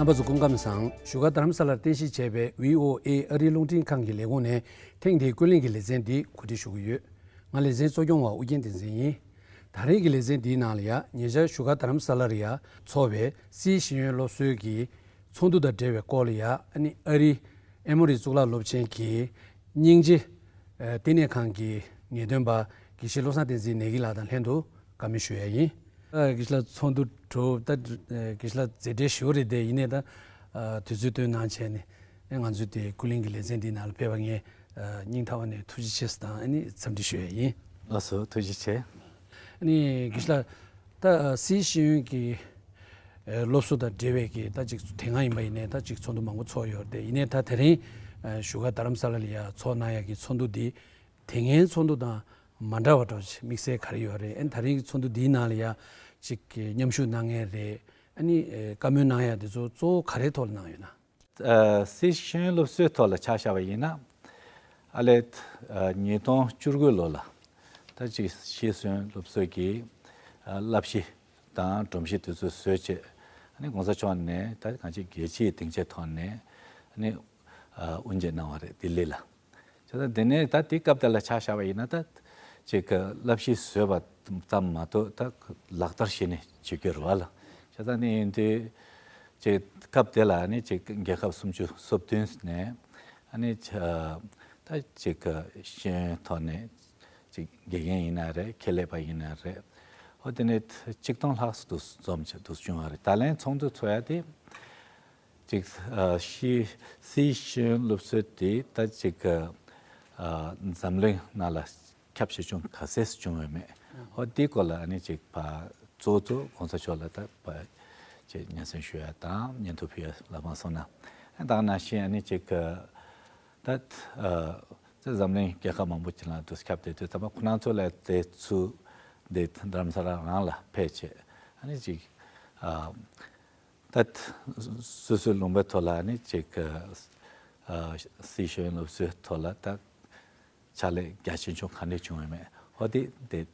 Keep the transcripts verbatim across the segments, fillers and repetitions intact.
རྣམ་པ་ཚོ་སྐུ་ཁམས་བཟང་། བཞུགས་སྒར་རྡ་རམ་ས་ལར་རྟེན་གཞི་བྱས་པའི་བྷི་ཨོ་ཨེ་ཨ་རིའི་རླུང་འཕྲིན་ཁང་གི་ལས་ཁུངས་ནས་ཐེངས་འདིའི་ཀུན་གླེང་གི་ལེ་ཚན་འདི་གོ་སྒྲིག་ཞུ་གི་ཡོད། ང་ལེ་ཚན་གཙོ་སྐྱོང་བ་ཨུ་རྒྱན་བསྟན་འཛིན་ཡིན། ད་རེས་ཀྱི་ལེ་ཚན་འདིའི་ནང་ལ་ཡ་ཉེ་ཆར་བཞུགས་སྒར་རྡ་རམ་ས་ལར་ཡ་འཚོགས་པའི་སིའི་ཤེས་ཡོན་སློབ་གསོའི་གི་ཚོགས་འདུ་དང་འབྲེལ་བའི་སྐོར་ལ་ཡ་ཨ་ནི་ཨ་རི་ཨེ་མོ་རི་གཙུག་ལག་སློབ་ཆེན་གྱི་སྙིང་རྗེ་ཨ་བསྟི་གནས་ཁང་གི་ངེས་སྟོན་པ་དགེ་བཤེས་བློ་བཟང་བསྟན་འཛིན་ནེ་གི་ལགས་དང་ལྷན་དུ་བཀའ་མོལ་ཞུ་ཡ་ཡིན། ཨ་དགེ་བཤེས་ལགས་ཚོགས་འདུ་གྲུབ་ད། ཨ་དགེ་བཤེས་ལགས་མཛད་བྲེལ་ཞེ་པོ་རེད་དེ། ཡིན་ནའི་ད་ཨ་དུས་ཚོད་བཏོན་གནང་བྱས་ནས་ཨ་ང་ཚོའི་དེ་ཀུན་གླེང་གི་ལེ་ཚན་འདིའི་ནང་ལ་ཕེབས་པ་ངས་ཨ་སྙིང་ཐག་པ་ནས་ཐུགས་རྗེ་ཆེ་ཟེར་དང་ཨ་ནི་འཚམས་འདྲི་ཞུ་ཡ་ཡིན། ལགས་སོ་ཐུགས་རྗེ་ཆེ། ཨ་ནི་དགེ་བཤེས་ལགས་ད་ཨ་སིའི་ཤེས་ཡོན་གྱི་ཨ་སློབ་གསོ་དང་འབྲེལ་བའི་གི་ད་ཅིག་དེ་སྔ་ཡིན་པ་ཡིན་ནའི་ད་ཅིག་ཚོགས་འདུ་མང་པོ་ཚོགས་ཡོད་རེད་དེ། ཡིན་ནའི་ད་དེ་རིང་ཨ་བཞུགས་སྒར་རྡ་རམ་ས་ལ་ལ་ཡ་ཚོགས་གནང་ཡ་གི་ཚོགས་འདུ་འདི་དེ་སྔའི་ཚོགས་འདུ་དང་མ་འདྲ་བ་འདྲ་བོ་ཅིག་དམིགས་བསལ་ག་རེ་ཡོད་རེད། ཨ་ནི་ད་རིང་གི་ཚོགས་འདུ་འདིའི་ནང་ལ་ཡ་ཅིག་གི་མཉམ་ཞུགས་གནང་མཁན་རེད། ཨ་ནི་ཨེ་བཀའ་མོལ་གནང་ཡ་དེ་ཚོ་གཙོ་བོ་ག་རེའི་ཐོག་ལ་གནང་ཡོད་ན། ཨ་སིའི་ཤེས་ཡོན་སློབ་གསོའི་ཐོག་ལ་ཆ་བཞག་པ་ཡིན་ན། ཨ་ལས་ཨ་ཉིས་སྟོང་བཅུ་དགུ་ལོ་ལ་ད་ཅིག་སིའི་ཤེས་ཡོན་སློབ་གསོ་གི་ཨ་བསླབ་གཞི་དང་སྒྲོམ་གཞི་དེ་ཚོ་བཟོས་བྱས། ཨ་ནི་གོང་ས་མཆོག་ནས་ད་གང་ཅི་རྒྱལ་སྤྱིའི་སྡིངས་ཆའི་ཐོག་ནས་ཨ་ནི་ཨ་དབུ་འབྱེད་གནང་བ་རེད་ལྡི་ལི་ལ། བྱས་ཙང་དེ་ནས་ད་དེ་སྐབས་དེ་ལ་ཆ་བཞག་པ་ཡིན་ན་ད་ཅིག་གི་བསླབ་གཞི་བཟོས་པ་ཙམ་མ་གཏོགས་ད་ལག་བསྟར་བྱས་ནས་བྱེད་རྒྱུ་རེད་བ་ལ། བྱས་ཙང་དེ་ཡིན་དུས་ཅིག་སྐབས་དེ་ལ་ནི་ཅིག་རྒྱལ་ཁབ་སུམ་ཅུ་སོ་བདུན་ནས་ཨ་ནི་ད་ཅིག་གི་ཤེས་ཡོན་ཐོག་ནས་ཅིག་དགེ་རྒན་ཡིན་ན་རེད། ཁྱད་ལས་པ་ཡིན་ན་རེད། འོ་དེ་ནས་ཆིག་སྟོང་ལྷག་ཙམ་འདུག་འཛོམས་བྱས་འདུག་བྱུང་བ་རེད། ད་ལན་ཚོགས་འདུ་ཚོགས་ཡ་དེ། ཅིག་ཨ་ཤི་སིའི་ཤེས་ཡོན་སློབ་གསོ་དེ་ད་ཅིག་ཨ་འཛམ་གླིང་ནང་ལ་ཁྱབ་ཆེ་ཆུང་ག་ཚད་བྱུང་ཡོད་མེད། ཧོ་དེའི་སྐོར་ལ་ཨ་ནི་ཅིག་ཕ་གཙོ་གཙོ་གོང་ས་མཆོག་ལ་ད་ཕ་ཅིག་སྙན་སེང་ཞུ་ཡ་དང་སྙན་ཐོ་ཕུལ་ཡ་ལ་མ་སོང་ན། ད་ག་ནང་བཞིན་ཨ་ནི་ཅིག་ད་ཨ་འཛམ་གླིང་རྒྱལ་ཁབ་མང་པོ་ཅིག་ལ་དུ་ཁྱབ་བསྡད་དུས་ད་ཕ་ཁོ་རང་ཚོ་ལ་དེ་ཚུ་འདི་རྡ་རམ་ས་ལ་རང་ལ་ཕེབས་བྱས་ཨ་ནི་ཅིག་ཨ། ད་སོ་སོའི་ལུང་པའི་ཐོག་ལ་ནི་ཅིག་ཨ་སིའི་ཤེས་ཡོན་སློབ་གསོའི་ཐོག་ལ་ད་ཕྱག་ལས་རྒྱ་ཆེ་ཆུང་ག་འདྲ་བྱུང་ཡོད་མེད། ཧོ་དེ་དེ་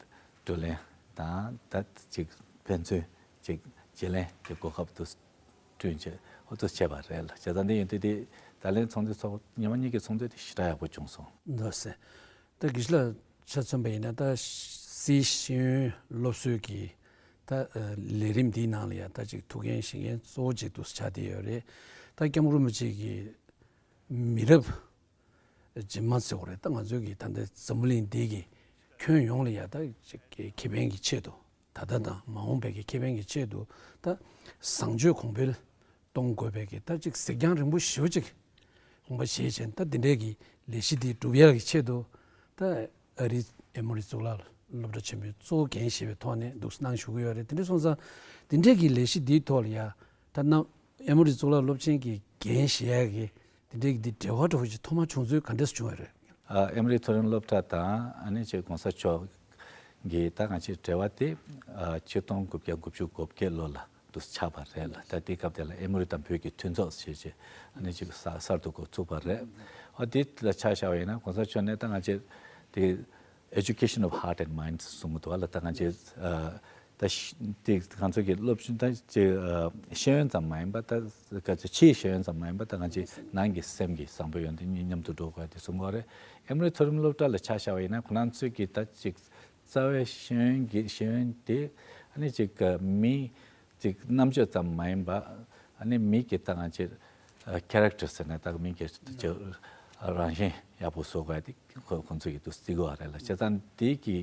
བགྲོ་གླེང་དང་ད་ཅིག་ཕན་ཚུན་ཅིག་བརྗེ་ལེན་གྱི་གོ་སྐབས་དུ་བསྐྲུན་བྱས་ཧོ་དུ་བྱས་པ་རེད་ལ། བྱས་ཙང་འདི་ཡིན་དུས་དེ་ད་ལན་ཚོགས་འདུ་ཚོགས་ཉི་མ་གཉིས་ཀྱི་ཚོགས་འདུ་དེ་ཞེ་དྲག་ཡག་པོ་བྱུང་སོང་། འདུག་སེ། ད་དགེ་བཤེས་ལགས་ཆ་མཚོན་པ་ཡིན་ན་ད་སིའི་ཤེས་ཡོན་སློབ་གསོའི་གི་ད་ལས་རིམ་འདིའི་ནང་ལ་ཡང་ད་ཅིག་ཐུགས་འགན་བཞེས་མཁན་གཙོ་བོ་ཅིག་ཏུ་ཆགས་བསྡད་ཡོད་རེད། ད་སྐྱབས་མགོན་རིན་པོ་ཆེ་གི་མི་རབས་རྗེས་མ་ཟེར་དགོས་རེད། ད་ང་ཚོའི་གི་ད་ལྟ་འཛམ་བུ་གླིང་འདི་གི་ཁྱོན་ཡོངས་ལ་ཡང་ད་ཅིག་གི་ཁེ་ཕན་གྱི་ཆེད་དུ་ད་ལྟ་དང་མ་འོངས་པའི་གི་ཁེ་ཕན་གྱི་ཆེད་དུ་ད་བཟང་སྤྱོད་གོང་འཕེལ་གཏོང་དགོས་པའི་གི་ད་ཅིག་གཟིགས་རྒྱང་རིང་པོ་ཞེ་པོ་ཅིག་དགོངས་པ་བཞེས་བྱས་ད་འདི་འདྲའི་གི་ལས་གཞི་འདི་སྒྲུབ་ཡག་གི་ཆེད་དུ་ད་ཨ་རིའི་ཨེ་མོ་རི་གཙུག་ལག་སློབ་གྲྭ་ཆེན་མོའི་གཙོ་བོ་འགན་བཞེས་པའི་ཐོག་ནས་འདུག་གནང་བཞུགས་ཀྱི་ཡོད་རེད། དེ་འདྲ་སོང་ཙང་འདི་འདྲའི་གི་ལས་གཞི་འདིའི་ཐོག་ལ་ཡ་ད་ནམ་ཨེ་མོ་རི་གཙུག་ལག་སློབ་ཆེན་གྱི་འགན་བཞེས་ཡག་གི་འདི་འདྲའི་གི་འདི་འབྲེལ་བ་འདྲ་བོ་ཞིག་ཐོག་མ་བྱུང་ཚུལ་ག་འདྲས་བྱུང་བ་རེད། ཨ་ཨེ་མོ་རི་མཐོ་རིམ་སློབ་གྲྭ་དང་ཨ་ནི་ཅིག་གོང་ས་མཆོག་གི་ད་ང་ཚོའི་འབྲེལ་བ་དེ་ཨ་ཆིག་སྟོང་དགུ་བརྒྱ་དགུ་བཅུ་གོ་བརྒྱད་ལོ་ལ་དུ་ཆགས་པ་རེད་ལ། ད་དེ་སྐབས་དེ་ལ་ཨེ་མོ་རི་དང་བོད་ཀྱི་མཐུན་ཚོགས་ཞེས་བྱས་ཨ་ནི་ཅིག་གསར་གསར་དུ་འགོ་བཙུགས་པ་རེད། ཨ་དེ་ལ་ཆ་བཞག་པ་ཡིན་ན་གོང་ས་མཆོག་ནས་ད་ང་ཚོའི་དེ་Education of Heart and Mind གསུང་གི་འདུག་ལ། ད་ང་ཚོའི་ཨ་ད་ཤ་དེ་ང་ཚོ་གི་སློབ་སྦྱོང་ད་ཅིག་ཨ་ཤེས་ཡོན་ཙམ་མ་ཡིན་པ་ད་ག་ཚོད་ཕྱིའི་ཤེས་ཡོན་ཙམ་མ་ཡིན་པ་ད་ང་ཚོའི་ནང་གི་སེམས་ཀྱི་བཟང་པོ་ཡོང་དུས་གཉིས་མཉམ་དུ་འགྲོ་དགོས་དེ་གསུང་གི་རེད། ཨེ་མོ་རི་མཐོ་རིམ་སློབ་གྲྭ་ལ་ཆ་བཞག་པ་ཡིན་ན་ཁོ་རང་ཚོའི་གི་ད་ཅིག་རྩ་བའི་ཤེས་ཡོན་གྱི་ཤེས་ཡོན་དེ་ཨ་ནི་ཅིག་མི་ཅིག་རྣམ་དཔྱོད་ཙམ་མ་ཡིན་པ་ཨ་ནི་མི་གི་ད་ང་ཅིག་ཨ་ཁེ་རེག་ཊར་ཟེར་ན་ད་མི་གི་ཅིག་རང་བཞིན་ཡག་པོ་བཟོ་དགོས་དེ་ཁོ་ཁོང་ཚོ་གི་དུ་བརྩི་དགོས་རེད་ལ། བྱས་ཙང་དེ་གི་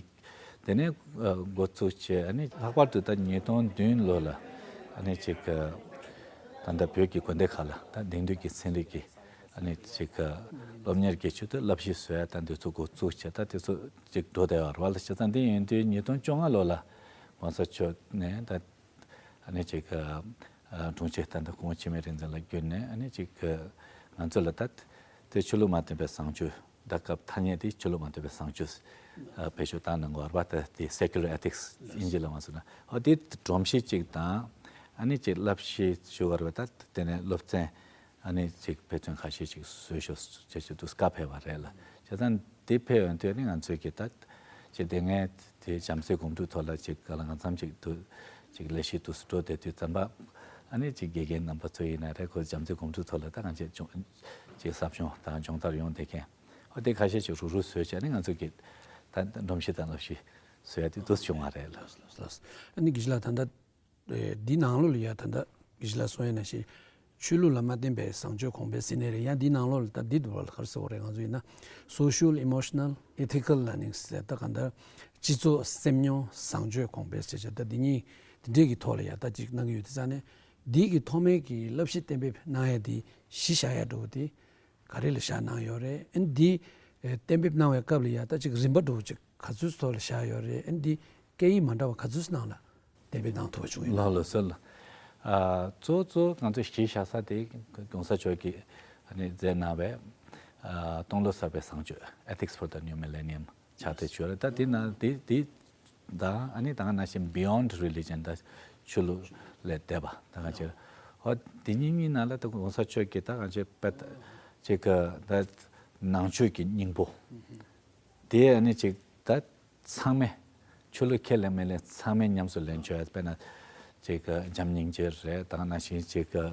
དེ་ནས་ཨ་འགོ་བཙུགས་བྱས་ཨ་ནི་ལྷག་པར་དུ་ད་ཉིས་སྟོང་བདུན་ལོ་ལ་ཨ་ནི་ཅིག་ད་ལྟ་བོད་ཀྱི་དགོན་སྡེ་ཁག་ལ་ད་དེང་དུས་ཀྱི་ཚན་རིག་གི་ཨ་ནི་ཅིག་སློབ་གཉེར་གྱི་ཆེད་དུ་བསླབ་གཞི་བཟོ་ཡ་ད་འདི་ཚོ་འགོ་བཙུགས་བྱས་ད་དེ་ཚོ་ཅིག་འགྲོ་བསྡད་ཡོད་རེད་བ་ལ། བྱས་ཙང་འདི་ཡིན་དུས་ཉིས་སྟོང་བཅོ་ལྔ་ལོ་ལ་༸གོང་ས་མཆོག་ནས་ད་ཨ་ནི་ཅིག་ཨ་དྲུང་ཆེ་ད་ལྟ་སྐུ་ངོ་འཆི་མེད་རིག་འཛིན་ལགས་བརྒྱུད་ནས་ཨ་ནི་ཅིག་ང་ཚོ་ལ་ད་དེ་ཆོས་ལུགས་མ་མཐུན་པའི་བཟང་སྤྱོད་ད་སྐབས་ཐ་སྙད་དེ་ཆོས་ལུགས་མ་མཐུན་པའི་བཟང་སྤྱོད་ཨ་བེད་སྤྱོད་བཏང་གནང་དགོས་རེད་བ། ད་དེ་Secular Ethics དབྱིན་ཇི་ལ་མ་སོང་ན་ཨོ་དེ་སྒྲོམ་གཞི་གཅིག་དང་ཨ་ནི་ཅིག་བསླབ་གཞི་ཞུ་བ་རེད་བ། ད་དེ་ནས་སློབ་ཚན་ཨ་ནི་ཅིག་དཔེ་མཚོན་ཁ་ཤས་ཅིག་བཟོས་ཤོག་ཅེས་ཅིག་འདུག་བཀའ་ཕེབས་པ་རེད་ལ། བྱས་ཙང་དེ་ཕེབས་ཡོང་དུས་ནི་ང་ཚོས་ཀྱི་ད་ཅིག་དེ་སྔའི་དེ་བྱམས་བརྩེའི་སྒོམ་སྒྲུབ་ཐོག་ལ་ཅིག་ག་ལ་གང་འཚམ་ཅིག་ཏུ་ཅིག་ལས་གཞི་དུ་འགྲོ་བསྡད་དུས་ཙམ་པ་ ཨ་ནི་ཅིག་དགེ་རྒན་རྣམ་པ་ཚོ་ཡིན་ན་རེད། ཁོ་རྒྱ་མཚོའི་གོམ་བགྲོད་ཐོག་ལ་ད་གང་བྱས་སྦྱོང་ཅིག་ཟབ་སྦྱོང་དང་སྦྱོང་བརྡར་ཡོང་བསྡད་མཁན། ཨོ་དེ་ཁ་ཤས་ཅིག་རུག་རུག་བཟོས་བྱས་ནས་ང་ཚོ་གི་ད་སྒྲོམ་གཞི་དང་བསླབ་གཞི་བཟོ་ཡ་དེ་འདུག་བྱུང་བ་རེད་ལ། ལགས་ལགས། ཨ་ནི་དགེ་བཤེས་ལགས། ད་ལྟ་འདི་ནང་ལོགས་ལ་ཡ་ད་ལྟ་དགེ་བཤེས་ལགས་གསུང་ཡ་ནང་བཞིན་ཆོས་ལུགས་ལ་མ་བརྟེན་པའི་བཟང་སྤྱོད་གོང་འཕེལ་ཟེར་ནའི་རེད། ཡང་འདི་ནང་ལོགས་ལ་ད་འདི་འདུག་བ་ལ། ག་རེ་ཟེར་དགོས་རེད། ང་ཚོ་ཡིན་ན་social emotional ethical learning ཟེར། ད་གང་ལྟར་སྤྱི་ཚོགས་སེམས་མྱོང་བཟང་སྤྱོད་གོང་འཕེལ་ཟེར་བྱས། ད་འདི་གཉིས་འདི་འདྲས་ཀྱི་ཐོག་ལ་ཡ་ད་ཅིག་གནང་གི་ཡོད། དེ་ཙང་ནས་འདི་གི་ཐོག་མའི་གི་བསླབ་གཞི་གཏན་འབེབས་གནང་ཡ་འདི་གཞི་བཞག་ཡ་འགྲོ་བ་དེ་ག་རེ་ལ་བཞག་གནང་ཡོད་རེད། ཨ་ནི་འདི་ཨེ་གཏན་འབེབས་གནང་བའི་སྐབས་ལ་ཡ་ད་ཅིག་རིམ་པ་འགྲོ་བ་ཅིག་ག་ཚོད་ཐོག་ལ་བཞག་ཡོད་རེད། ཨ་ནི་འདི་སྐད་ཡིག་མ་འདྲ་བ་ག་ཚོད་ནང་ལ་གཏན་འབེབས་གནང་ཐུབ་པ་བྱུང་ཡོད། ལགས་ལགས་སོ་ལགས། ཨ་གཙོ་གཙོ་ང་ཚོ་གཞི་བཞག་ས་དེ་༸གོང་ས་མཆོག་གིས་ཨ་ནི་མཛད་གནང་བའི་ཨ་སྟོང་ལོ་གསར་པའི་བཟང་སྤྱོད། Ethics for the New Millennium ཕྱག་དེབ་ཅིག་ཡོད་རེད། ད་དེ་ནང་དེ་དེ་དང་ཨ་ནི་ད་ག་ནང་བཞིན་Beyond Religion ད་ཆོས་ལུགས་ལས་འདས་པ་ད་གང་ཅི། ཨོ་དེ་གཉིས་གཉིས་ནང་ལ་ད་༸གོང་ས་མཆོག་གིས་ད་གང་ཅི་དཔེ་ད་ཅིག་གི་ད་ནང་ཆོས་ཀྱི་སྙིང་པོ་དེ་ཨ་ནི་ཅིག་ད་ཚང་མས་ཆོས་ལུགས་ཁས་ལེན་མི་ལེན་ཚང་མས་ཉམས་སུ་ལེན་ཆོག་ཡ། དཔེར་ན་ཅིག་གི་བྱམས་སྙིང་རྗེ་རེད། ད་ག་ནང་བཞིན་ཅིག་གི་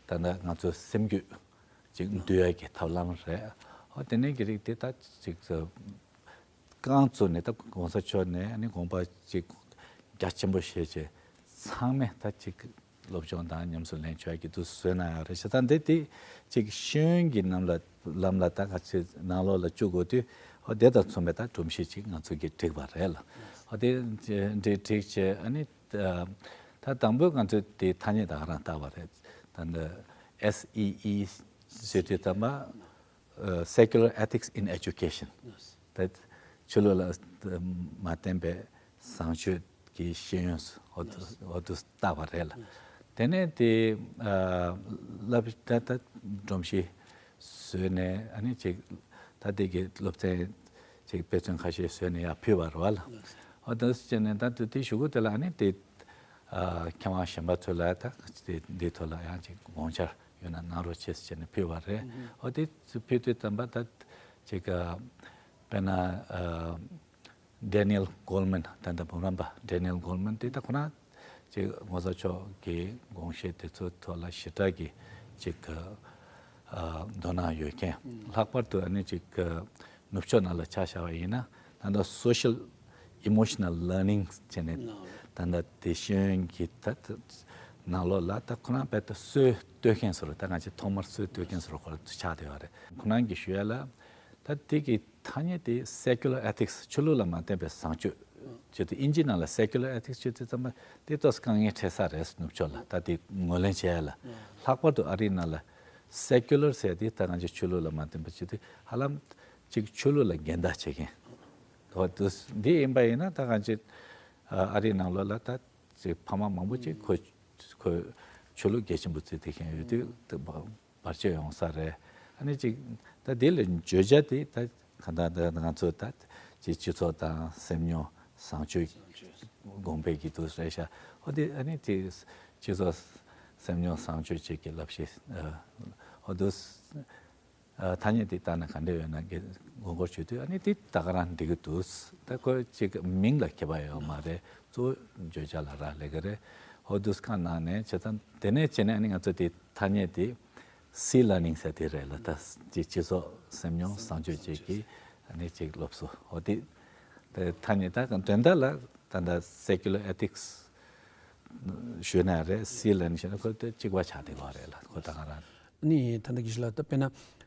ད་ད་ང་ཚོ་སེམས་རྒྱུད་ཅིག་འདུལ་ཡ་གི་ཐབས་ལམ་རེད། ཨོ་དེ་ནས་ཀྱི་རིགས་དེ་ད་ཅིག་གི་རྐང་བཙུགས་ནས་ད་༸གོང་ས་མཆོག་ནས་ཨ་ནི་དགོངས་པ་ཅིག་རྒྱ་ཆེན་པོ་བཞེས་བྱས་ཚང་མས་ད་ཅིག་སློབ་སྦྱོང་དང་ཉམས་སུ་ལེན་ཆོག་གི་འདུག་བཟོས་གནང་ཡོད་རེད་ཤག་ད་འདི་དེ་ཅིག་ཤེས་ཡོན་གྱི་ནང་ལ་ལམ་ལ་ད་ག་ཚོད་ནང་ལོགས་ལ་བཅུག་དགོས་དུས། ཨོ་དེ་དང་མཚུངས་པའི་ད་སྒྲོམ་གཞི་ཅིག་ང་ཚོ་གིས་བསྒྲིགས་པ་རེད་ལ། ཨོ་དེ་བསྒྲིགས་བསྒྲིགས་བྱས་ཨ་ནི་ད་དང་པོ་ང་ཚོས་དེ་ཐ་སྙད་ད་ག་རང་བཏགས་པ་རེད། ད་འདི་S E E ཟེར་དུས་ཙམ་པ། Secular Ethics in Education ད་ཆོས་ལུགས་ལ་མ་བརྟེན་པའི་བཟང་སྤྱོད་ཀྱི་ཤེས་ཡོན་འོ་འདུ་འོ་འདུ་བཏགས་པ་རེད་ལ། དེ་ནས་དེ་བསླབ་ད་ད་སྒྲོམ་གཞི་བཟོས་ནས་ཨ་ནི་ཅིག་ད་དེ་གི་སློབ་ཚན་ཅིག་དཔེ་མཚོན་ཁ་ཤས་བཟོས་ནས་ཡར་ཕུལ་བ་རེད་བ་ལ། འོ་འདུ་བྱས་ནས་ད་དེ་གཞུག་གུ་དེ་ལ་ཨ་ནི་དེ། མཁས་དབང་གཞན་པ་ཚོ་ལ་ད་འདི་ཐོག་ལ་ཡང་ཅིག་དགོངས་འཆར་ཡོད་ན་གནང་རོགས་བྱེད་ཟེར་ནས་ཕུལ་བ་རེད། ཨོ་དེ་ཕུལ་དུས་ཙམ་པ་ད་ཅིག་དཔེར་ན་Daniel Goleman ད་ལྟ་འབུམ་རམས་པ་Daniel Goleman དེ་ད་ཁོ་ན་ཅིག་༸གོང་ས་མཆོག་གི་དགོངས་བཞེད་དེ་ཚོ་ཐོག་ལ་ཞེ་དྲག་གི་ཅིག་དོ་སྣང་ཡོད་མཁན། ལྷག་པར་དུ་ཨ་ནི་ཅིག་ནུབ་ཕྱོགས་ནང་ལ་ཆ་བཞག་པ་ཡིན་ན་ད་ལྟ་social emotional learning བྱས་ནས་ད་ལྟ་དེ་ཤེས་ཡོན་གྱི་ད་ནང་ལོགས་ལ་ད་ཁོ་རང་དཔེ་ད་སྲོལ་གཏོད་མཁན་ཟེར་རོ། ད་ང་ཚོས་ཐོག་མར་སྲོལ་གཏོད་མཁན་ཟེར་རོ། ཁོ་རང་ཆགས་བསྡད་ཡོད་རེད། ཁོ་རང་གིས་ཞུ་ཡ་ལ་ད་དེ་གི་ཐ་སྙད་དེ་secular ethics ཆོས་ལུགས་ལ་མ་བརྟེན་པའི་བཟང་སྤྱོད་བྱས་ཏེ་ཨིན་ཇི་ནང་ལ་secular ethics བྱས་ཏེ་ཙམ་པ་དེ་ཏོག་ཙམ་དཀའ་ངལ་འཕྲད་ས་རེད། ནུབ་ཕྱོགས་ལ་ད་དེ་ངོས་ལེན་བྱེད་ཡ་ལ། ལྷག་པར་དུ་ཨ་རིའི་ནང་ལ་secular ཟེར་དེ་ད་ང་ཚོས་ཆོས་ལུགས་ལ་མ་བརྟེན་པ་བྱས་ཏེ་ཧ་ལམ་ཅིག་ཆོས་ལུགས་ལ་འགལ་ཟླ་བྱེད་མཁན། འོ་དུ་འདི་ཡིན་པ་ཡིན་ན་ད་གང་ཅི་ཨ་རིའི་ནང་ལོགས་ལ་ད་ཅིག་ཕ་མ་མང་པོ་ཅིག་ཁོ་ཁོ་ཆོས་ལུགས་གལ་ཆེན་པོ་བརྩི་བསྡད་མཁན་ཡོད་དུས་ད་བར་ཆད་ཡོང་ས་རེད། ཨ་ནི་ཅིག་ད་འདི་ལ་བརྗོད་བྱ་དེ་ད་གང་ལྟར་ད་ང་ཚོ་ད་ཅིག་སྤྱི་ཚོགས་དང་སེམས་མྱོང་བཟང་སྤྱོད་གོང་འཕེལ་གྱི་དུས་རེད་ཤག་འོ་དེ་ཨ་ནི་དེ་སྤྱི་ཚོགས་སེམས་མྱོང་བཟང་སྤྱོད་ཅིག་གི་བསླབ་གཞི་འོ་དུ། ཐ་སྙད་དེ་བཏགས་ན་ག་འདྲ་ཡོད་ན་གི་མགོ་སྐོར་བྱེད་དུས་ཨ་ནི་དེ་ད་ག་རང་འགྲིག་གི་འདུག་ད་ཁོ་ཅིག་མིང་ལ་ཁྱད་པར་ཡོད་མ་རེད། གཙོ་བོ་བརྗོད་བྱ་ལ་རག་ལས་ཀྱི་རེད། ཧོ་དུས་གང་གནང་ནས་བྱས་ཙང་དེ་ནས་བྱས་ནས་ཨ་ནི་ང་ཚོ་དེ་ཐ་སྙད་དེ་C learning ཟེར་དེ་རེད་ལ། ད་ཅིག་སྤྱི་ཚོགས་སེམས་མྱོང་བཟང་སྤྱོད་ཅིག་གི་ཨ་ནི་ཅིག་སློབ་གསོ། ཧོ་དེ་དེ་ཐ་སྙད་ད་དོན་དག་ལ་ད་ད་secular ethics ཞུས་ན་རེད། C learning ཞུས་ན་ཁོ་དེ་གཅིག་པ་ཆགས་བསྡད་ཡོད་རེད་ལ། ཁོ་ད་ག་རང་། ནི་ད་ལྟ་དགེ་བཤེས་ལགས་ད་དཔེར་ན་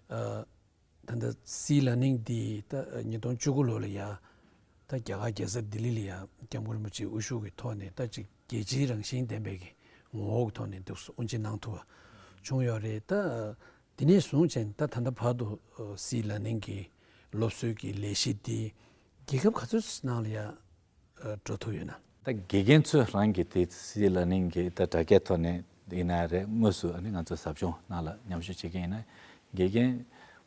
ཨ་ད་ལྟ་C learning འདི་ད་ཉིས་སྟོང་བཅུ་དགུ་ལོ་ལ་ཡ་ད་རྒྱ་གར་རྒྱལ་ས་ལྡི་ལི་ལ་ཡ་༸སྐྱབས་མགོན་རིན་པོ་ཆེའི་དབུ་བཞུགས་ཀྱི་ཐོག་ནས་ད་ཅིག་རྒྱལ་སྤྱིའི་རང་བཞིན་ལྡན་པའི་གི་ངོ་བོ་གི་ཐོག་ནས་འདུག་སེ་དབུ་འབྱེད་གནང་ཐུབ་པ་བྱུང་ཡོད་རེད། ད་དེ་ནས་བཟུང་བྱས་ད་ད་ལྟ་བར་དུ་ཨ་C learning གི་སློབ་གསོའི་གི་ལས་གཞི་འདི་རྒྱལ་ཁབ་ག་ཚོད་ནང་ལ་ཡ་འགྲོ་ཐུབ་ཡོད་ན། ད་དགེ་རྒན་ཚོས་རང་གི་དེ་C learning གི་ད་དྲ་རྒྱའི་ཐོག་ནས་ཡིན་ན་རེད། དངོས་སུ་ཨ་ནི་ང་ཚོ་ཟབ་སྦྱོང་ནང་ལ་མཉམ་ཞུགས་བྱེད་མཁན་ཡིན་ན་དགེ་རྒན་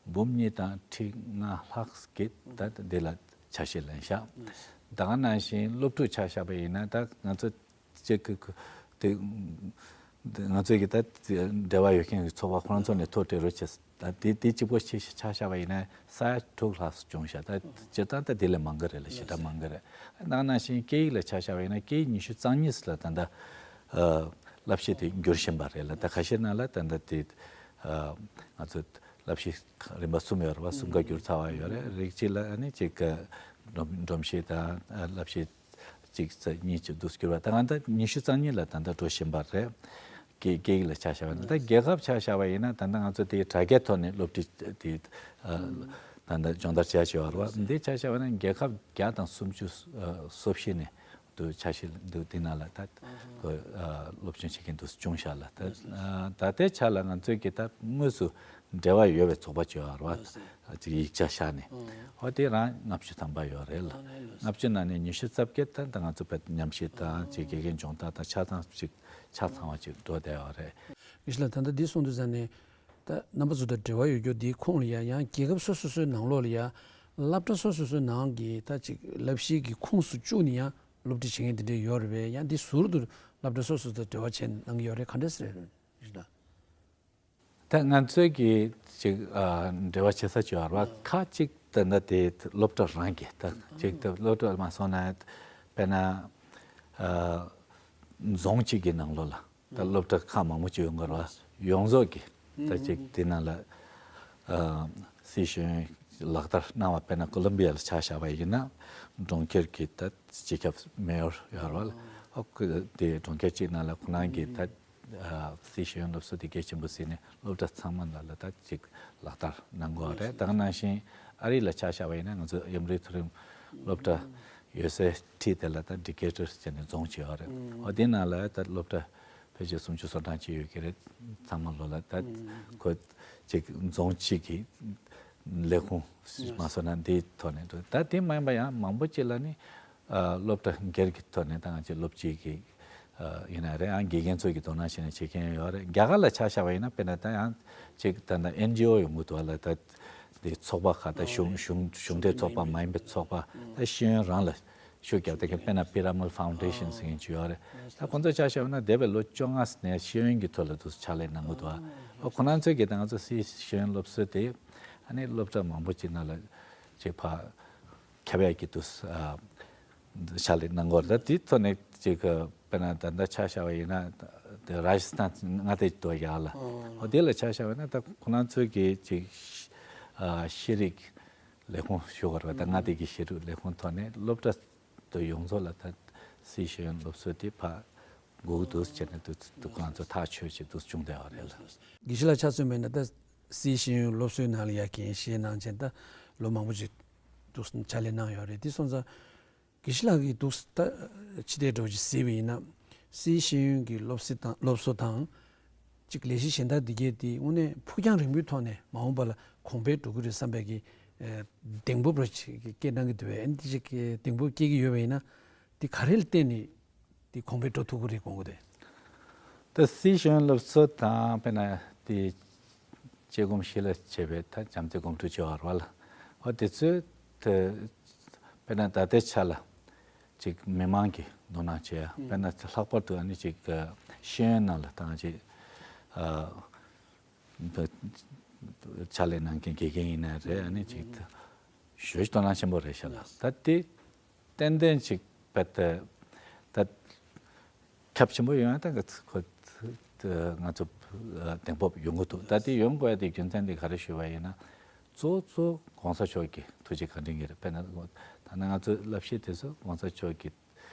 འབུམ་གཉིས་དང་ཁྲི་ལྔ་ལྷག་གིས་ད་འདི་ལ་ཆ་ཤས་ལེན་ཤག་ད་ག་ནང་བཞིན་སློབ་ཕྲུག་ཆ་བཞག་པ་ཡིན་ན་ད་ང་ཚོ་གཅིག་གི་དེ་ང་ཚོའི་གི་ད་འབྲེལ་བ་ཡོད་མཁན་གྱི་ཚོགས་པ་ཁོ་རང་ཚོ་ནས་ཐོ་སྤྲད་རོགས་བྱས། ད་དེ་དེ་གཅིག་པོ་ཆེ་ཤོས་ཆ་བཞག་པ་ཡིན་ན་ས་ཡ་དྲུག་ལྷག་བྱུང་ཤག་ད་སྤྱིར་བཏང་ད་དེ་ལས་མང་གི་རེད་ལ། ཞེ་དྲག་མང་གི་རེད། ད་ག་ནང་བཞིན་སྐད་ཡིག་ལ་ཆ་བཞག་པ་ཡིན་ན་སྐད་ཡིག་ཉི་ཤུ་རྩ་གཉིས་ལ་ད་ལྟ་ བསླབ་གཞི་དེ་འགྱུར་བཞིན་པ་རེད་ལ། ད་ཁ་ཤས་ནང་ལ་ད་ལྟ་དེ་ང་ཚོ་བསླབ་གཞི་རིམ་པ་གསུམ་ཡོད་རེད་བ། གསུམ་ཀ་འགྱུར་ཚར་བ་ཡོད་རེད། རིགས་གཅིག་ལ་ཨ་ནི་གཅིག་ག་སྒྲོམ་སྒྲོམ་གཞི་དང་བསླབ་གཞི་གཅིག་ཙམ་གཉིས་ཙམ་འདུག་འགྱུར་བ། ད་ང་ད་ཉི་ཤུ་རྩ་གཉིས་ལ་ད་ལྟ་འགྲོ་བཞིན་པ་རེད། སྐད་སྐད་ཡིག་ལ་ཆ་བཞག་པ་ཡིན་ན། ད་རྒྱལ་ཁབ་ཆ་བཞག་པ་ཡིན་ན། ད་ལྟ་ང་ཚོ་དེ་དྲ་རྒྱའི་ཐོག་ནས་སློབ་ཁྲིད་དེ་ད་ལྟ་སྦྱོང་བརྡར་བྱས་བྱས་ཡོད་རེད་བ། འདི་ཆ་བཞག་པ་ན་རྒྱལ་ཁབ་བརྒྱ་དང་སུམ་ཅུ་སོ་བཞི་ནས་དུ་ཆ་ཤས་འདུག་དེ་ནང་ལ་ད་ཁོ་སློབ་སྦྱོང་བྱེད་མཁན་དུ་བྱུང་ཤག་ལ། ད་ད་ལྟའི་ཆ་ལ་ང་ཚོའི་གི་ད་དངོས་སུ་འབྲེལ་བ་ཡོད་པའི་ཚོགས་པ་ཅིག་ཡོད་རེད་བ། ཅིག་ཡིག་ཆ་བཞག་ནས་ཨོ་དེ་རང་ལྔ་བཅུ་ཐམ་པ་ཡོད་རེད་ལ། ལྔ་བཅུ་ནང་ནས་ཉི་ཤུ་རྩ་བརྒྱད་ད་ད་ང་ཚོ་བོད་ཉམས་ཞིབ་དང་ཅིག་དགེ་རྒན་སྦྱོང་བརྡར་དང་ཆ་ཚང་ཅིག་ཆ་ཚང་བ་ཅིག་འགྲོ་བསྡད་ཡོད་རེད། དགེ་བཤེས་ལགས། ད་ལྟ་འདི་གསུངས་དུས་ཙ་ནས་ད་རྣམ་པ་ཚོ་དང་འབྲེལ་བ་ཡོད་རྒྱུ་འདིའི་ཁོངས་ལ་ཡ་ཡང་རྒྱལ་ཁབ་སོ་སོ་སོའི་ནང་ལོགས་ལ་ཡ་སློབ་གྲྭ་སོ་སོ་སོའི་ནང་གི་ད་ཅིག་བསླབ་གཞིའི་གི་ཁོངས་སུ་བཅུག་ནས་ཡང་སློབ་ཁྲིད་བྱེད་མཁན་དེ་འདྲ་ཡོད་རེད་པས། ཡང་འདི་ཟུར་དུ་སློབ་གྲྭ་སོ་སོ་དང་འབྲེལ་བ་བྱས་གནང་གི་ཡོད་རེད། ག་འདྲ་ཟེར་རེད་ལ། ད་ང་ཚོའི་གི་ཅིག་ཨ་འབྲེལ་བ་བྱེད་ས་ཅིག་ཡོད་རེད་བ། ཁ་ཅིག་ད་ལྟ་དེ་སློབ་གྲྭ་རང་གི་ད་ཅིག་ད་སློབ་གྲྭ་མ་སོང་ན་དཔེར་ན་ཨ་རྫོང་གཅིག་གི་ནང་ལོགས་ལ་ད་སློབ་གྲྭ་ཁག་མང་པོ་ཅིག་ཡོང་གི་རེད་བ། ཡོངས་རྫོགས་ཀྱི་ད་ཅིག་དེ་ནང་ལ་ཨ་སྲིད་གཞུང་ལག་བསྟར་གནང་བ། དཔེར་ན་ཀོ་ལོམ་བི་ཡ་ལ་ཆ་བཞག་པ་ཡིན་ན་གྲོང་ཁྱེར་གྱི་ད་སྤྱི་ཁྱབ་མེ་ཡོར་ཡོད་རེད་བ། ཨོ་ཁོ་དེ་གྲོང་ཁྱེར་གཅིག་ནང་ལ་ཁོ་རང་གི་ད་ཨ་སྲིད་གཞུང་སློབ་གསོ་དེ་གལ་ཆེན་པོ་ཟིན་ནས་སློབ་གྲྭ་ཚང་མ་ལ་ལ་ད་ཅིག་ལག་བསྟར་གནང་དགོས་རེད། ད་ག་ནང་བཞིན་ཨ་རི་ལ་ཆ་བཞག་པ་ཡིན་ན་ང་ཚོ་ཡམ་རི་མཐོ་རིམ་སློབ་གྲྭ་ཡོད་སའི་འཁྲིས་དེ་ལ་ད་ཌི་ཀེ་ཊར་ཟེར་ནས་རྫོང་ཅིག་ཡོད་རེད། ཨོ་དེ་ནང་ལ་ད་སློབ་གྲྭ་ཕལ་ཆེར་སུམ་ཅུ་སོ་གྲངས་ཅིག་ཡོད་ཀྱི་རེད། ཚང་མ་ལོ་ལ་ད་ཁོ་ཅིག་རྫོང་གཅིག་གི་ལས་ཁུངས་མ་སོང་ན་འདིའི་ཐོག་ནས་འགྲོ། ད་དེ་མ་ཡིན་པ་ཡང་མང་པོ་ཅིག་ལ་ནི་ཨ་སློབ་གྲྭ་སྒེར་གྱི་ཐོག་ནས་ད་ང་ཚོའི་སློབ་སྤྱི་གི་ཨ་ཡིན་ན་རེད། ཨ་དགེ་རྒན་ཚོ་གི་དོ་སྣང་བྱས་ནས་བྱེད་མཁན་ཡོད་རེད། རྒྱ་གར་ལ་ཆ་བཞག་པ་ཡིན་ན་དཔེར་ན་ད་ཡང་ཅིག་ད་ལྟ་ཨེན་ཇི་ཨོ་ཡོང་གི་འདུག་ཨ་ལ། ད་དེ་ཚོགས་པ་ཁག་ད་གཞུང་གཞུང་གཞུང་འབྲེལ་ཚོགས་པ་མ་ཡིན་པའི་ཚོགས་པ་ད་ཤེས་ཡོན་རང་ལ་ཤུགས་རྒྱབ་བསྡད་མཁན། དཔེར་ན་པི་ར་མལ་ཕའུན་ཌེ་ཤན་ཟེར་མཁན་ཅིག་ཡོད་རེད། ད་ཁོང་ཚོ་ཆ་བཞག་ན་འདས་པའི་ལོ་བཅོ་ལྔ་ནས་ཤེས་ཡོན་གྱི་ཐོག་ལ་དུ་ཕྱག་ལས་གནང་གི་འདུག་ཨ། ཨོ་ཁོ་རང་ཚོས་ཀྱི་ད་ང་ཚོ་སྲིད་ཤེས་ཡོན་སློབ་གསོ་དེ་ཨ་ནི་སློབ་གྲྭ་མང་པོ་ཅིག་ནང་ལ་ཅིག་ཕར་ཁྱབ་ཡག་གི་དུ་ཨ་ཕྱག་ལས་གནང་གི་ཡོད་རེད། ད་དེའི་ཐོག་ནས་ཅིག་དཔེར་ན་ད་ལྟ་ཆ་བཞག་པ་ཡིན་ན་དེ་རཱ་ཇི་སི་ཐན་མངའ་སྡེ་དོ་ཡག་ལ། ཨོ་དེ་ལ་ཆ་བཞག་པ་ཡིན་ན་ད་ཁོ་རང་ཚོས་ཀྱི་ཅིག་ཨ་ཤེས་རིག་ལས་ཁུངས་ཞུ་དགོས་རེད་པ། ད་མངའ་སྡེ་གི་ཤེས་རིག་ལས་ཁུངས་ཐོག་ནས་སློབ་གྲྭ་དུ་ཡོངས་རྫོགས་ལ་ད་སྲིད་ཤེས་ཡོན་སློབ་གསོ་དེ་ཕར་དགོས་འདུག་བྱས་ནས་དུ་དུ་ཁོ་རང་ཚོ་ཐག་ཆོད་བྱས་འདུག་བྱུང་བསྡད་པ་རེད་ལ། དགེ་བཤེས་ལགས་ཆ་མཚོན་པ་ཡིན་ན་ད་སྲིད་ཤེས་ཡོན་སློབ་གསོའི་ནང་ལ་ཡ་འགན་བཞེས་གནང་བྱས་ད་ལོ་མང་པོ་ཅིག་འདུག་ཕྱག་ལས་གནང་ཡོད་རེད། དེ་སོང་ཙང་དགེ་བཤེས་ལགས་ཀྱིས་འདུག་ད་ཕྱི་བལྟས་འདྲ་བོ་ཅིག་གཟིགས་པ་ཡིན་ན་སྲིད་ཤེས་ཡོན་གྱི་སློབ་གསོ་དང་སློབ་གསོ་དང་། གཅིག་ལས་གཞི་གཞན་དག་འདི་གས་དེ་དངོས་གནས་ཕུགས་རྒྱང་རིང་པོའི་ཐོག་ནས་མ་འོངས་པ་ལ་གོང་འཕེལ་འགྲོ་གི་རེད་བསམ་པའི་གི་ཨེ་གདེང་སྤོབས་ར་ཅིག་སྐྱེ་གནང་གི་འདུག་པས། ཨ་ནི་འདི་ཅིག་གི་གདེང་སྤོབས་སྐྱེ་གི་ཡོད་པ་ཡིན་ན་འདི་ག་རེ་ལ་བརྟེན་ནས་འདི་གོང་འཕེལ་འགྲོ་ཐུབ་ཀྱི་རེད་དགོངས་ཀྱི་རེད། ད་སྲིད་ཤེས་ཡོན་སློབ་གསོ་དང་དཔེར་ན་དེ་དཔྱད་སྒོམ་གཞི་ལ་བྱས་པའི་ད་བྱམས་བརྩེ་གོམ་བགྲོད་བྱེད་པ་རེད་པ་ལ། འོ་དེ་ཚོའི་ད་དཔེར་ན་ད་ལྟའི་ཆ་ལ་ཅིག་མི་མང་གི་དོ་སྣང་བྱེད་ཡ། དཔེར་ན་ལྷག་པར་དུ་ཨ་ནི་ཅིག་ཤེས་ཡོན་ནང་ལ་ད་ཅིག་ཕྱག་ལས་གནང་མཁན་དགེ་རྒན་ཡིན་ན་རེད། ཨ་ནི་ཅིག་ཞེ་པོ་དོ་སྣང་ཆེན་པོ་རེད་ཤག་ལ། ད་དེ་ཏན་ཏན་ཅིག་བེད་ད་ཁྱབ་ཆེན་པོ་ཡོང་ཡ་ད་ཁོ་ང་ཚོ་གདེང་སྤོབས་ཡོང་གི་འདུག་ད་དེ་ཡོང་དགོས་ཡ་དེ་རྒྱུ་མཚན་དེ་ག་རེ་ཞུས་པ་ཡིན་ན་གཙོ་བོ་གཙོ་བོ་གོང་ས་མཆོག་གི་ཐུགས་རྗེ་བཀའ་དྲིན་གྱིས་རེད། དཔེར་ན་ད་ནང་ང་ཚོ་བསླབ་གཞི་དེ་ཚོ་གོང་ས་མཆོག་གི་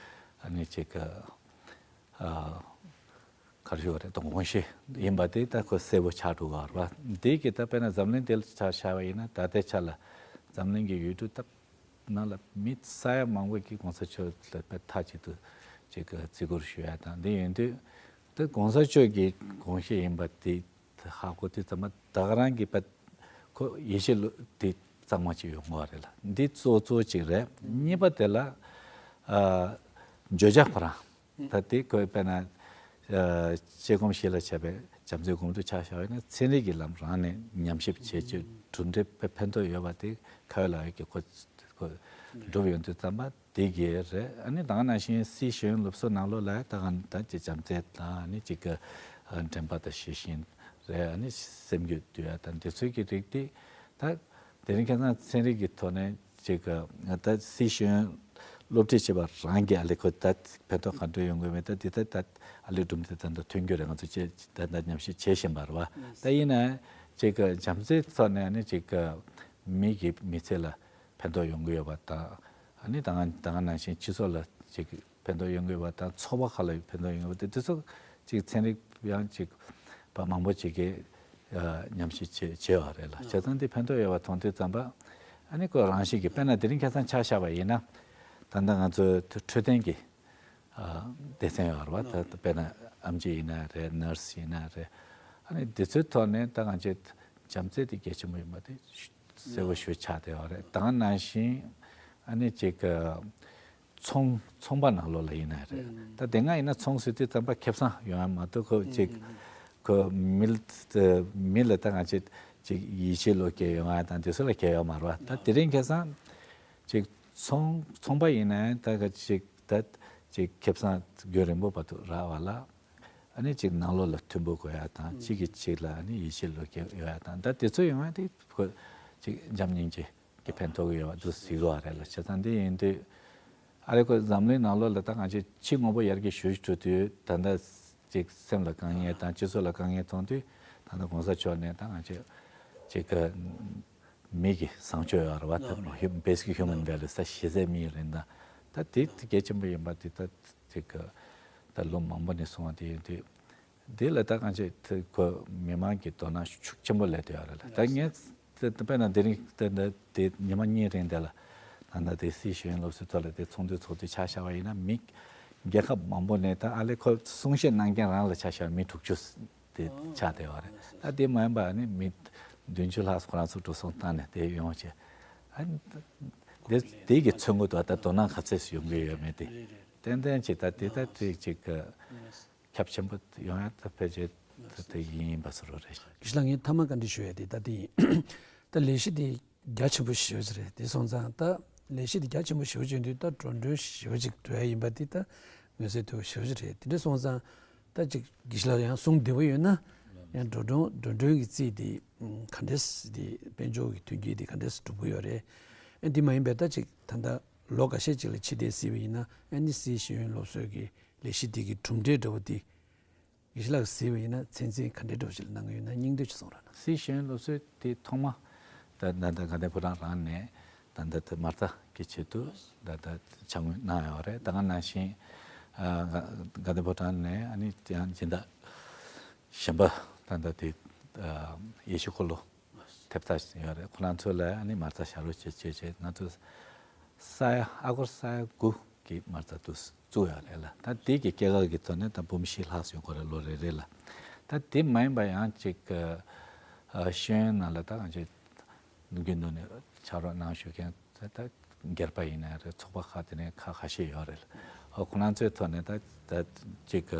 ཨ་ནི་ཅིག་ཨ། ག་རེ་ཞུ་བ་རེད། དགོངས་བཞེས་ཡིན་པ་དེ་ད་ཁོ་གསལ་པོ་ཆགས་འགྲོ་གི་རེད་པ། འདི་གི་ད་དཔེར་ན་འཛམ་གླིང་འདི་ལ་ཆ་བཞག་པ་ཡིན་ན་ད་ལྟའི་ཆ་ལ་འཛམ་གླིང་གི་ཡུལ་གྲུ་ད་ནང་ལ་མི་ས་ཡ་མང་པོ་གིས་གོང་ས་མཆོག་ལ་དཔེ་མཐའ་གཅིག་ཏུ་ཅིག་བརྩི་བཀུར་ཞུ་ཡ་དང་འདི་ཡིན་དུས་ད་གོང་ས་མཆོག་གི་དགོངས་བཞེས་ཡིན་པ་དེ་ཧ་གོ་དུས་ཙམ་པ་ད་ག་རང་གི་དཔེ་ཁོ་ཡིད་ཆེས་ལོ་དེ་གཙང་མ་ཅིག་ཡོང་གི་རེད་ལ། འདི་གཙོ་གཙོ་ཅིག་རེད། གཉིས་པ་དེ་ལ་ཨ་བརྗོད་བྱ་ཁོ་རང་ད་དེ་ཁོས་དཔེར་ན་ཨ་དཔྱད་སྒོམ་གཞི་ལ་བྱས་པའི་བྱམས་བརྩེའི་གོམ་བགྲོད་ཆ་བཞག་པ་ཡིན་ན་ཚན་རིག་གི་ལམ་རང་ནས་ཉམས་ཞིབ་བྱས་རྗེས་གྲུབ་འབྲས་དཔེ་ཕན་ཐོགས་ཡོད་པ་དེ་ཁ་ཡོད་ལག་ཡོད་ཀྱི་ཁོ་ཁོ་གྲུབ་ཡོང་དུས་ཙམ་པ་དེ་གས་རེད། ཨ་ནི་ད་ག་ནང་བཞིན་སྲིད་ཤེས་ཡོན་སློབ་གསོ་ནང་ལོགས་ལ་ད་ག་ད་ཅིག་བྱམས་བརྩེ་དང་ཨ་ནི་ཅིག་གི་དྲན་པ་དང་ཤེས་བཞིན་རེད། ཨ་ནི་སེམས་རྒྱུད་འདུལ་ཡ་དང་དེ་ཚོའི་གི་རིགས་དེ་ད་དེ་རིང་ཁ་སང་ཚན་རིག་གི་ཐོག་ནས་ཅིག་གི་ད་སྲིད་ཤེས་ཡོན་ སློབ་ཁྲིད་བྱེད་པ་རང་གི་ཨ་ལེ་ཁོ་ད་ཕན་ཐོགས་ག་འདྲ་ཡོང་གི་མེད། ད་འདི་ད་ད་ཨ་ལེ་སྒྲུང་འདི་ད་ད་མཐུན་རྒྱུ་རེད། ང་ཚོ་ཅེ་ད་ད་ཉམས་ཞིབ་བྱེད་བཞིན་པ་རེད་བ། ད་ཡིན་ན་ཅིག་གི་བྱམས་བརྩེའི་ཐོག་ནས་ཨ་ནི་ཅིག་གི་མི་གི་མི་ཚེ་ལ་ཕན་ཐོགས་ཡོང་གི་ཡོད་པ་དང་། ཨ་ནི་ད་ང་ད་ང་ནང་བཞིན་སྤྱི་ཚོགས་ལ་ཅིག་ཕན་ཐོགས་ཡོང་གི་ཡོད་པ་དང་། ཚོགས་པ་ཁག་ལ་ཕན་ཐོགས་ཡོང་གི་ཡོད་པ་དེ་དེ་ཚོ་ཅིག་ཚན་རིག་ཡང་ཅིག་པ་མང་པོ་ཅིག་གིས་ཉམས་ཞིབ་བྱས་བྱས་པ་རེད་ལ། བྱས་ཙང་དེ་ཕན་ཐོགས་ཡོད་པ་མཐོང་དུས་ཙམ་པ། ཨ་ནི་ཁོ་རང་བཞིན་གྱིས་དཔེར་ན་དེ་རིང་ཁ་སང་ཆ་བཞག་པ་ཡིན་ན། ད་ལྟ་ང་ཚོའི་འཕྲོད་བསྟེན་གྱི་སྡེ་ཚན་ཡོད་རེད་བ། ད་དཔེར་ན་ཨེམ་ཆི་ཡིན་ན་རེད། ནར་སི་ཡིན་ན་རེད། ཨ་ནི་དེ་ཚོའི་ཐོག་ནས་ད་ང་ཚོས་བྱམས་བརྩེ་དེ་གལ་ཆེན་པོ་ཡིན་པ་དེ་གསལ་པོ་ཞེ་པོ་ཆགས་བསྡད་ཡོད་རེད། ད་ག་ནང་བཞིན་ཨ་ནི་ཅིག་ཚོང་ཚོང་པ་ནང་ལོགས་ལ་ཡིན་ན་རེད། ད་དེ་སྔ་ཡིན་ན་ཚོང་ཟེར་དུས་ཙམ་པ་ཁེ་བཟང་ཡོང་ཡ་མ་གཏོགས་ཁོ་ཅིག་ཁོ་མི་ལ་མི་ལ་ད་ང་ཚོས་ཅིག་ཡིད་ཆེས་བློ་སྐྱེད་ཡོང་ཡ་དང་དེ་ཚོ་ལ་གལ་ཡོད་མ་རེད་བ། ད་དེ་རིང་ཁ་སང་ཅིག་ཚོང་ཚོང་པ་ཡིན་ན་ད་ག་ཅིག་ད་ཅིག་ཁེ་བཟང་རྒྱུན་རིང་པོ་བར་དུ་རག་པ་ལ། ཨ་ནི་ཅིག་ནང་ལོགས་ལ་མཐུན་པོ་དགོས་ཡ་དང་། གཅིག་གིས་གཅིག་ལ་ཨ་ནི་ཡིད་ཆེས་བློ་སྐྱེད་ཡོད་ཡ་དང་། ད་དེ་ཚོ་ཡོང་ཡ་དེ་ཁོ་ཅིག་བྱམས་སྙིང་རྗེ་གི་ཕན་ཐོགས་ཀྱི་ཡོད་པ་འདུག་ཟེར་གི་བ་རེད་ལ། བྱས་ཙང་འདི་ཡིན་དུས་ཨ་རེ་ཁོ་འཛམ་གླིང་ནང་ལོགས་ལ་ད་ང་ཚོས་ཕྱི་དངོས་པོ་ཡར་རྒྱས་ཞེ་པོ་འགྲོ་དུས། ད་ལྟ་ཅིག་སེམས་ལ་དཀའ་ངལ་དང་སྤྱི་ཚོགས་ལ་དཀའ་ངལ་མཐོང་དུས། ད་ལྟ་གོང་ས་མཆོག་ནས་ད་ང་ཚོས་ཅིག་གི་མི་གི་བཟང་སྤྱོད་ཡོད་རེད་བ། ད་ཧིའུ་basic human values། ད་གཞི་རྩའི་མིའི་རིན་ཐང་ད་དེ་དེ་གལ་ཆེན་པོ་ཡིན་པ་དེ་ད་ཅིག་གི་ད་ལོ་མང་པོ་ནས་གསུངས་པ་དེ་ཡིན་དུས། དེ་ལ་ད་གང་ཅི་དེ་ཁོ་མི་མང་གི་དོ་སྣང་ཤུགས་ཆེན་པོ་སླེབས་བསྡད་ཡོད་རེད་ལ། ད་ངས་དེ་དཔེར་ན་དེ་རིང་དེ་འདྲ་དེ་ཉི་མ་གཉིས་རིང་དེ་ལ་ད་ལྟ་དེ་སི་ཤེས་ཡོན་སློབ་གསོའི་ཐོག་ལ་དེ་ཚོགས་འདུ་ཚོགས་དུས་ཆ་བཞག་པ་ཡིན་ན། མི་རྒྱལ་ཁབ་མང་པོ་ནས་ད་ཨ་ལེ་ཁོ་གསུང་བཤད་གནང་མཁན་རང་ལ་ཆ་བཞག་མི་དྲུག་ཅུ་དེ་ཆགས་བསྡད་ཡོད་རེད། ད་དེ་མ་ཡིན་པ་ནི་མི་བདུན་ཅུ་ལྷག་ཁོ་རང་ཚོ་འགྲོ་སོང་བཏང་ནས་དེ་ཡོང་བྱས། ཨ་ནི་དེ་དེ་གི་མཚོན་གོ་འདུག་ད་དོ་སྣང་ག་ཚད་ཡོང་གི་ཡོད་མེད་དེ་ཏན་ཏན་བྱས། ད་དེ་ད་དེ་ཅིག་གི་ཁྱབ་ཆེན་པོ་ཡོང་ཡ་ད་ཕལ་ཆེར་ད་དེ་ཡིན་པ་བཟོ་འདྲ་རེད། དགེ་བཤེས་ལགས། ངས་མཐའ་མ་བཀའ་འདྲི་ཞུ་ཡ་དེ་ད་དེ་ཡིན། ད་ལས་གཞི་དེ་རྒྱ་ཆེན་པོ་ཞེ་པོ་ཅིག་རེད། དེ་སོང་ཙང་ད་ལས་གཞི་དེ་རྒྱ་ཆེན་པོ་ཞེ་པོ་ཅིག་ཡིན་དུས། ད་འགྲོ་གྲོན་ཞེ་པོ་ཅིག་འགྲོ་ཡ་ཡིན་པ་དེ་ད་མངོན་གསལ་དོད་པོ་ཞེ་པོ་ཅིག་རེད། དེ་འདྲ་སོང་ཙང་ད་ཅིག་དགེ་བཤེས་ལགས་ཡང་གསུང་བདེ་པོ་ཡོད་ན། ཡང་འགྲོ་གྲོན་འགྲོ་གྲོན་གྱི་རྩིས་དེ་ག་འདྲས་དེ་དཔལ་འབྱོར་གྱི་མཐུན་རྐྱེན་དེ་ག་འདྲས་སྒྲུབ་ཀྱི་ཡོད་རེད། ཨ་དེ་མ་ཡིན་པའི་ད་ཅིག་ད་ལྟ་ལོ་འགའ་ཤས་ཅིག་ལ་ཕྱི་བལྟས་གཟིགས་པ་ཡིན་ན། ཨ་ནི་སི་ཤེས་ཡོན་སློབ་གསོའི་གི་ལས་གཞི་དེ་གི་གྲུབ་འབྲས་འདྲ་བོ་དེ་དགེ་བཤེས་ལགས་གཟིགས་པ་ཡིན་ན་ཚད་འཛིན་ག་འདྲའི་འདྲ་བོ་ཞིག་ལ་གནང་གི་ཡོད་ན་སྙིང་བསྡུས་ཅིག་གསུང་རོགས་གནང་། སི་ཤེས་ཡོན་སློབ་གསོའི་དེ་ཐོག་མ་ད་ད་ད་དགའ་ལྡན་ཕོ་བྲང་རང་ནས་ད་ད་ད་མ་རྩ་གི་ཆེད་དུ་ད་ད་ཕྱག་དངུལ་གནང་ཡོད་རེད། ད་ག་ནང་བཞིན་ཨ་དགའ་ལྡན་ཕོ་བྲང་ནས་ཨ་ནི་ཡང་སྦྱིན་བདག་གཞན་པ་ད་ད་དེ་ཨ་ཡེ་ཤེས་འཁོར་ལོ་ཐེབས་རྩ་ཡོད་རེད། ཁོ་རང་ཚོ་ལ་ཨ་ནི་མ་རྩ་བཞག་རོགས་བྱེད་བྱེད་བྱེད། ང་ཚོ་ས་ཡ་ཨ་སྒོར་ས་ཡ་དགུ་གི་མ་རྩ་དུ་བཙུགས་ཡོད་རེད་ལ། ད་དེ་གི་སྐྱེད་ཀ་གི་ཐོག་ནས་ད་འབུམ་བཞི་ལྷག་ཡོང་གི་རེད་ལོ་རེ་རེ་ལ། ད་དེ་མ་ཡིན་པ་ཡང་ཅིག་ཨ་ཤེས་ཡོན་ནང་ལ་ད་ང་ཚོས་རྒྱུན་དུ་ནས་ཕྱག་རོགས་གནང་ཞུ་མཁན་ད་ད་སྒེར་པ་ཡིན་ན་རེད། ཚོགས་པ་ཁག་དེ་ནས་ཁག་ཁ་ཤས་ཡོད་རེད་ལ། ཨ་ཁོ་རང་ཚོའི་ཐོག་ནས་ད་ད་ཅིག་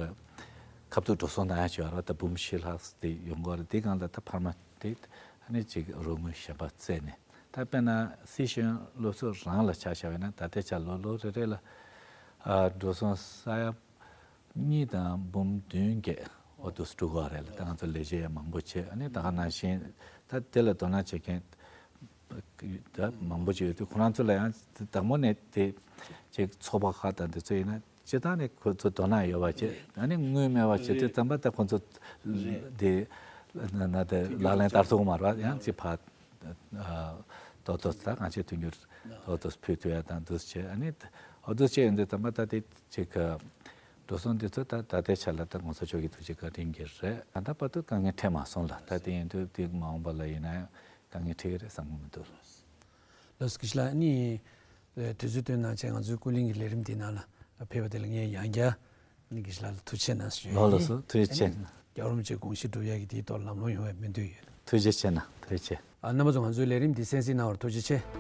ཁ་ཐུག་འགྲོ་སོང་གནང་ཡ་ཅིག་ཡོད་རེད། ད་འབུམ་བཞི་ལྷག་དེ་ཡོང་གི་རེད། དེ་སྒང་ལ་ད་འཕར་མ་དེ་ཨ་ནི་ཅིག་རོགས་དངུལ་གཞན་པ་བཙལ་ནས། ད་དཔེར་ན་སི་ཤེས་ཡོན་སློབ་གསོ་རང་ལ་ཆ་བཞག་པ་ཡིན་ན། ད་ལྟའི་ཆར་ལོ་ལོ་རེ་རེ་ལ་ཨ་འགྲོ་སོང་ས་ཡ་གཉིས་དང་འབུམ་བདུན་བརྒྱད་འོ་དུ་སྤྲོད་ཀྱི་ཡོད་རེད་ལ། ད་ང་ཚོ་ལས་བྱེད་ཡང་མང་པོ་བྱས། ཨ་ནི་ད་ག་ནང་བཞིན་ད་དེ་ལ་དོ་སྣང་བྱེད་མཁན་ད་མང་པོ་ཅིག་ཡོད་དུས། ཁོ་རང་ཚོ་ལ་ཡང་དང་པོ་ནས་དེ་ཅིག་ཚོགས་པ་ཁག་དང་དེ་ཚོ་ཡིན་ན་སྤྱིར་བཏང་ནས་ཁོ་ཚོ་དོ་སྣང་ཡོད་པ་བྱས། ཨ་ནི་དངུལ་མེད་པ་བྱས་དུས་ཙམ་པ་ད་ཁོ་ཚོ་དེ་ན་ན་དེ་ལག་ལེན་བསྟར་ཐུབ་ཀྱི་མ་རེད་པ། ཡང་ཅིག་ཕར་ཨ་ཏོག་ཏོག་ད་ང་ཚོས་མཐུན་འགྱུར་ཏོག་ཏོག་ཕུལ་ཐུབ་ཡ་དང་འདུག་བྱས། ཨ་ནི་འོ་འདུག་བྱས་ཡོང་དུས་ཙམ་པ་ད་དེ་ཅིག་འགྲོ་སོང་འདི་ཚོ་ད་ད་ལྟའི་ཆ་ལ་ད་གོང་ས་མཆོག་གི་ཐུགས་རྗེ་བཀའ་དྲིན་གྱིས་རེད། ད་ལྟ་བར་དུ་དཀའ་ངལ་འཕྲད་མ་སོང་ལ། ད་དེ་ཡིན་དུས་དེ་མ་འོངས་པ་ལ་ཡིན་ན་ཡང་དཀའ་ངལ་འཕྲད་ཀྱི་རེད་བསམ་གྱི་མི་འདུག། ལགས་སོ། དགེ་བཤེས་ལགས། ཨ་ནི་དུས་ཚོད་བཏོན་གནང་བྱས་ང་ཚོའི་ཀུན་གླེང་གི་ལས་རིམ་འདི་ནང་ལ་ཕེབས་པ་དེ་ལ་ངས་ཡང་བསྐྱར་ཨ་ནི་དགེ་བཤེས་ལགས་ལ་ཐུགས་རྗེ་ཆེ་གནང་ཞུ་ཡ་ཡིན། ལགས་སོ། ཐུགས་རྗེ་ཆེ་གནང་། རྒྱལ་བ་རིན་པོ་ཆེའི་དགོངས་གཞི་སྒྲུབ་ཡ་གི་དེའི་ཐོག་ལམ་ལྷོང་ཡོང་བའི་སྨོན་འདུན་ཡོད། ཐུགས་རྗེ་ཆེ་གནང་། ཐུགས་རྗེ་ཆེ། ཨ་རྣམ་པ་ཚོ་ང་ཚོའི་ལས་རིམ་འདི་གསན་གཟིགས་གནང་བར་ཐུགས་རྗེ་ཆེ།